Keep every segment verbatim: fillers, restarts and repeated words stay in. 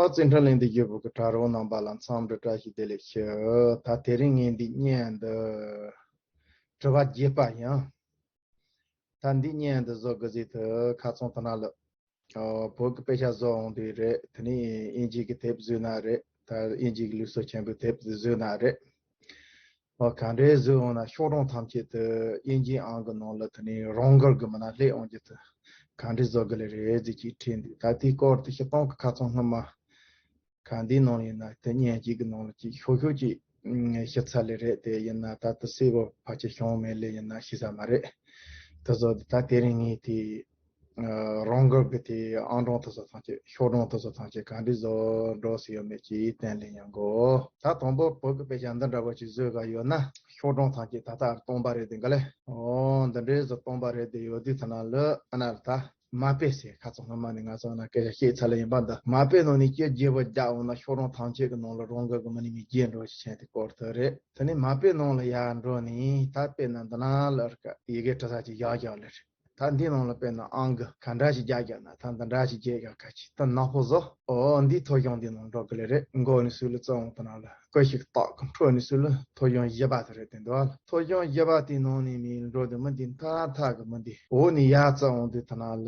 བརྩེ་འཕྲིན་ལས་འདི་བརྒྱུད་པའི་གྲྭ་རོགས་རྣམ་པ་ལ་འཚམས་འདྲི་བཀྲ་ཤིས་བདེ་ལེགས་ཞུ། ད་དེ་རིང་ངས་འདི་བརྙན་འདི་དྲི་བ་བརྒྱད་པ་ཡིན། ད་འདི་བརྙན་འདི་བཟོ་དགོས་ཟེར་དུས་ཁ་སང་དེ་ནང་ལ་བོད་ཀྱི་དཔེ་ཆ་བཟོ་འོང་དུས་རེད། དེ་ནས་དབྱིན་ཇི་གི་དེབ་བཟོས་ན་རེད། ད་དབྱིན་ཇི་གི་ལུགས་སྲོལ་ཆེན་པོའི་དེབ་བཟོས་ན་རེད། ཨོ་ག་འདྲའི་བཟོས་འོང་ན་ཤོག་གྲངས་ཐམས་ཅད་དུ་དབྱིན་ཇིའི་ཨང་གི་ནང་ལ་དེ་ནས་རང་འགུལ་གྱིས་མིན་ན་སླེབས་འོང་རྒྱུ་དེ་ག་འདྲའི་བཟོ་དགོས་ལེ་རེད་ཟེར་གྱིས་དྲིས་འདུག་ད་དེའི་སྐོར་དེ་སྤྱིར་བཏང་གི་ཁ་སང་སྔོན་མ་ག་འདིའི་ནང་ཡིན་ན་དེ་བརྙན་གཅིག་གི་ནང་ལ་ཅིག་ཤོག་ཤོག་ཅིག་ཞུ་ཚར་ལེ་རེད། དེ་ཡིན་ན་ད་དེ་གསལ་པོ་ཕལ་ཆེར་བྱུང་མེད་ལེ། ཡིན་ན་ཤེས་ས་མ་རེད། དེ་ཚོ་ད་དེ་རིང་ངས་དེ་རང་འགུལ་གྱི་དེ་ཨང་གྲངས་དེ་ཚོ་ཐམས་ཅད་ཤོག་གྲངས་དེ་ཚོ་ཐམས་ཅད་ག་འདྲ་བཟོ་འགྲོ་ཟེར་ཡོད་མེད་ཅིག་བསྟན་ལེ་ཡོང་གོ་ད་དང་པོ་བོད་ཀྱི་དཔེ་ཆ་འདི་འདྲ་པོ་ཅིག་བཟོས་ག་ཡོད་ན་ཤོག་གྲངས་ཐམས་ཅད་ད་ལྟ་སྟོང་པ་རེད་དེ་འགའ་ལེ། ཨོ་འདི་འདྲའི་བཟོ་སྟོང་པ་རེད་དེ་ཡོད་དུས་ཐ་ན་ལ་ཨ་ན་ལ་ད་མ་དཔེ་ཟེར་ཁ་སང་སྔོན་མ་ནས་ང་ཚོ་ན་སྐད་ཆ་བཤད་ཚར་ལེ་ཡིན་པ་འདི་མ་དཔེ་ནང་ནས་སྐྱེ་བརྗེ་པོ་རྒྱག་འོང་ན་ཤོག་གྲངས་ཐམས་ཅད་ཀྱི་ནང་ལ་རང་འགུལ་གྱིས་མིན་ན་མི་བརྗེ་འགྲོ་ཞིག་བྱས་དེ་སྐོར་དེ་རེད། དེ་ནས་མ་དཔེ་ནང་ལ་ཡར་འགྲོ་ནས་ད་དཔེར་ན་འདི་ན་ལ་ཡི་གེ་འབྲི་ས་ཅིག་བཞག་བཞག་ལེ་རེད། ད་འདི་ནང་ལ་དཔེར་ན་ཨང་ཀི་ག་འདྲ་ཞིག་རྒྱག་རྒྱག་ན་ད་འདི་འདྲ་ཞིག་རྒྱག་རྒྱག་ཁ་ཅིག་ད་ནག་པོ་བཟོ། ཨོ་འདི་ཐོ་གཞུང་འདི་ནང་འགྲོ་གི་ལེ་རེད། མགོ་ནས་ཚུར་ལ་བཙོང་འོང་དེ་ནང་ལ་ཀི་ཞིག་བཏགས་གི་འཕྲོ་ནས་ཚུར་ལ་ཐོ་གཞུང་བཞི་པ་དེ་རེད་དེ་འདུག་ཐོ་གཞུང་བཞི་པ་དེའི་ནང་ནས་མི་འགྲོ་དུས་མི་འདི་མཐའ་མཐའ་གི་མི་འདི་འོག་ནས་ཡར་བཙོང་འོང་དུས་དེ་ནང་ལ་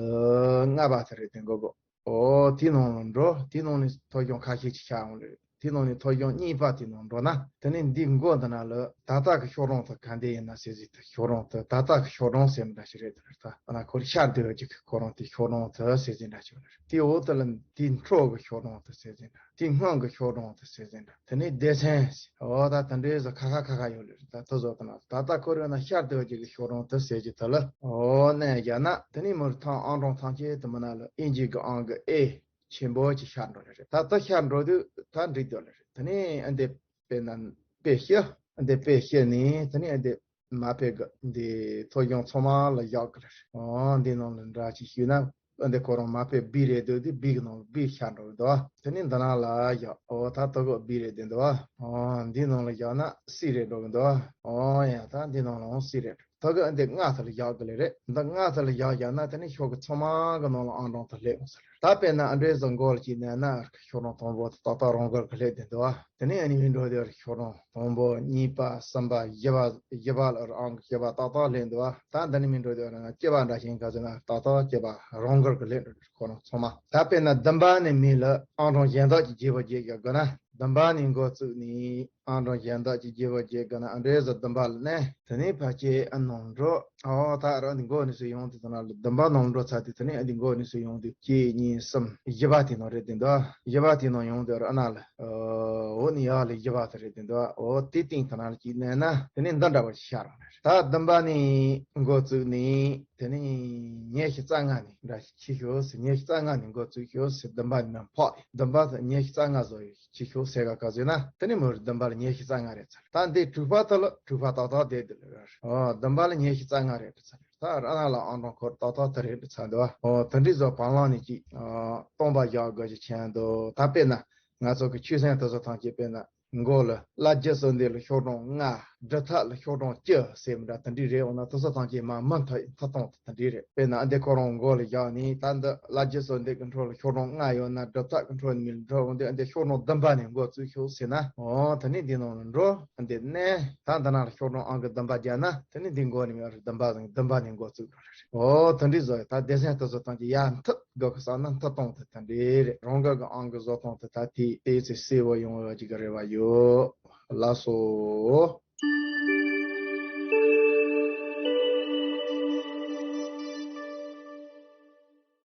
ལྔ་པ་དེ་རེད་དེ་འགོ་གོ་ཨོ་དེའི་ནང་ལ་འགྲོ། དེའི་ནང་ནས་ཐོ་གཞུང་ཁ་ཤས་ཅིག་ཤར་འོང་ལེ་རེད། དེའི་ནང་ནས་ཐོ་གཞུང་གཉིས་པ་དེའི་ནང་འགྲོ་ན་དེ་ནས་འདི་མགོ་འདི་ན་ལ་ད་ལྟ་གི་ཤོག་གྲངས་དེ་ག་འདྲ་ཡིན་ན་ཟེར་ཟིག་ད་ཤོག་གྲངས་དེ་ད་ལྟ་གི་ཤོག་གྲངས་ཟེར་མི་འདྲ་ཞིག་རེད་དེ་རེད། ད་ཨ་ན་ཁོ་རང་ཤར་སྡོད་ཀྱི་ཁོ་རང་དེ་ཤོག་གྲངས་དེ་ཟེར་ཟིག་འདྲ་ཞིག་རེད། དེའི་འོག་དེ་ལ་དེའི་འཕྲོ་གི་ཤོག་གྲངས་དེ་ཟེར་ཟིག་འདྲ། དེའི་སྔོན་གི་ཤོག་གྲངས་དེ་ཟེར་ཟིན་འདྲ། དེ་ནས་སྡེ་ཚན་ཟེར། འོ་ད་དེ་འདྲའི་བཟོ་ཁ་ཁ་ཁ་ཁ་ཡོད་ལེ་རེད། ད་དེ་བཟོ་དང་ན་ད་ལྟ་ཁོ་རང་ན་ཤར་སྡོད་ཀྱི་གི་ཤོག་གྲངས་དེ་ཟེར་གྱི་དེ་ལ་འོ་གནས་བཞག་ན་དེ་ནས་མུར་ཐང་ཨང་གྲངས་ཐམས་ཅད་དུ་མི་ན་ལ་ཨིན་ཇི་གི་ཨང་གི་ཨེ་ཆེན་པོ་ཅིག་ཤར་འགྲོ་ལེ་རེད། ད་དེ་ཤར་འགྲོ་དུས་ད་འགྲིག་འདུག་ལེ་རེད། དེ་ནས་ཨ་འདི་དཔེ་ན་དཔེ་ཤི་ཨ་འདི་དཔེ་ཤི་ནས་དེ་ནས་ཨ་འདི་མ་དཔེ་གི་འདི་ཐོ་གཞུང་ཚང་མ་ལ་བཞག་གི་རེད། འོ་འདི་ནང་ལ་འདྲ་ཅིག་ཞུས་ན། འདི་ཁོ་རང་མ་དཔེ་བི་རེད་འདུག་དེ་བི་གི་ནང་ལ་བི་ཤར་འགྲོ་གི་འདུག་དེ་ནས་འདི་ནང་ལ་བཞག་འོ་ད་དོ་གོ་བི་རེད་དེ་འདུག་འོ་འདི་ནང་ལ་བཞག་ན་སི་རེད་འགྲོ་གི་འདུག་འོ་ཡ་ད་འདི་ནང་ལ་འོང་སི་རེད། དོ་གོ་འདི་ལྔ་ཚོ་ལ་བཞག་གི་ལེ་རེད། འདི་ལྔ་ཚོ་ལ་བཞག་བཞག་ན་དེ་ནས་ཤོག་གི་ཚང་མ་གི་ནང་ལ་ཨང་གྲངས་དེ་སླེབས་འོང་ས་རེད། ད་དཔེར་ན་ཨ་འདྲའི་བཟོ་མགོ་ལ་ཅིག་ནས་ན་ཤོག་གྲངས་དང་པོ་དེ་ཏག་ཏག་རང་འགུལ་གི་སླེབས་དེ་འདུག་དེ་ནས་ཨ་ནི་མི་འགྲོ་དེ་ཤོག་གྲངས་དང་པོ་གཉིས་པ་གསུམ་པ་བཞི་པ་བཞི་པ་ལ་ཨང་བཞི་པ་ཏག་ཏག་སླེབས་འདུག་ད་འདི་ནི་མི་འགྲོ་དེ་ན་སྐྱེ་བ་འདྲ་ཞིག་ག་ཟེར་ན་ཏག་ཏག་སྐྱེ་བ་རང་འགུལ་གི་སླེབས་འགྲོ་ཁོ་རང་ཚང་མ། ད་དཔེར་ན་བདུན་པ་ནས་མི་ལ་ཨང་གྲངས་གཞན་དག་ཅིག་བརྗེ་བོ་བརྗེ་དགོས་ན་བདུན་པ་ནས་འགོ་བཙུགས་ནས་ཨང་གྲངས་གཞན་དག་ཅིག་བརྗེ་བོ་བརྗེ་དགོས་ན་ཨ་འདྲའི་བཟོ་བདུན་པ་ལ་ནས་དེ་ནས་ཕལ་ཆེར་ཨ་ནང་འགྲོ། ཨོ་ད་རང་འདི་འགོ་ནས་སུ་ཡོང་དུས་ད་ན་ལ་བདུན་པ་ནང་འགྲོ་ཚར་དུས་དེ་ནས་ཨ་འདི་འགོ་ནས་སུ་ཡོང་དུས་གཅིག་གཉིས་གསུམ་བཞི་པ་དེ་ནང་རེད་དེ་འདུག་བཞི་པ་དེ་ནང་ཡོང་དུས་ཨ་ན་ལ་འོ་ནི་ཡག་ལ་བཞི་པ་དེ་རེད་དེ་འདུག་འོ་དེ་སྟེང་ད་ན་ལ་གཅིག་ནས་ན་དེ་ནས་འདི་འདྲ་བ་ཞིག་ཤར་རང་རེད། ད་བདུན་པ་ནས་འགོ་བཙུགས་ནས་དེ་ནས་ཉི་ཤུ་རྩ་ལྔ་ནས་འདྲ་ཞིག་ཕྱི་ཤོག་ཟེར། ཉི་ཤུ་རྩ་ལྔ་ནས་འགོ་བཙུགས་ཤོག་ཟེར། བདུན་པ་ནས་ཕོག་བདུན་པ་ཉི་ཤུ་རྩ་ལྔ་བཟོ་ཡོད། ཅི་ཤོག་ཟེར་ག་ག་ཟེར་ན་དེ་ནི་མོར་བདུན་པ་ལ་ཉི་ཤུ་རྩ་ལྔ་རེད་ཚར། ད་འདི་དྲུག་པ་དེ་ལ་དྲུག་པ་ཏག་ཏག་བསྡད་དེ་ལ་ར། ཨོ་བདུན་པ་ལ་ཉི་ཤུ་རྩ་ལྔ་རེད་ཚར། ད་ར་ན་ལ་ཨང་གྲངས་འཁོར་ཏག་ཏག་དེ་རེད་ཚར་འདུག་ཨོ་དེ་འདྲི་བཟོ་བང་ལང་ནི་ཅིག་སྟོང་པ་བཞག་དགོས་ཀྱི་ཆེན་འདུག་ད་དཔེར་ན་ང་ཚོ་གི་ཆོས་སེམས་དེ་ཚོ་ཐམས་ཅད་དཔེར་ན་མགོ་ལ་བླ་བརྒྱུད་གསོལ་འདེབས་ལ་ཤོག་གྲངས་ལྔ། སྒྲུབ་ཐབས་ལ་ཤོག་གྲངས་བཅུ་ཟེར་མི་འདྲ་དེ་འདྲི་རེད། འོ་ན་དེ་ཚོ་ཐམས་ཅད་མ་མུ་མཐའ་མཐའ་སྟོང་དེ་དེ་འདྲི་རེད། དཔེར་ན་ཨ་འདི་ཁོ་རང་མགོ་ལ་བཞག་ནས་ད་འདི་བླ་བརྒྱུད་གསོལ་འདེབས་ཀྱི་འཕྲོ་ལ་ཤོག་གྲངས་ལྔ་ཡོད་ན་སྒྲུབ་ཐབས་ཀྱི་འཕྲོ་ནས་མི་འགྲོ་འོང་དུས་ཨ་འདི་ཤོག་གྲངས་བདུན་པ་ནས་འགོ་བཙུགས་ཤོག་ཟེར་ན། འོ་ད་ནི་འདི་ནང་ལ་འགྲོ། ཨ་འདི་གནས། ད་འདི་ན་ལ་ཤོག་གྲངས་ཨང་ཀི་བདུན་པ་བརྒྱབ་ན་དེ་ནི་འདི་མགོ་ནས་མི་རེད། བདུན་པ་བདུན་པ་ནས་འགོ་བཙུགས་འགྲོ་རེད། འོ་ད་འདི་བཟོ་ཡ་ད་སྡེ་ཚན་དེ་ཚོ་ཐམས་ཅད་ཡར་མཐུད་དགོས་ཀྱི་བསམ་ན་མཐུད་གཏོང་དེ་ད་འདི་རེད། རང་འགུལ་གྱི་ཨང་ཀི་བཟོ་སྟངས་དེ་ད་དེ་ཏོག་ཙམ་གསལ་བོ་ཡོང་བ་ཅིག་གི་རེ་བ་ཡོད། ལགས་སོ།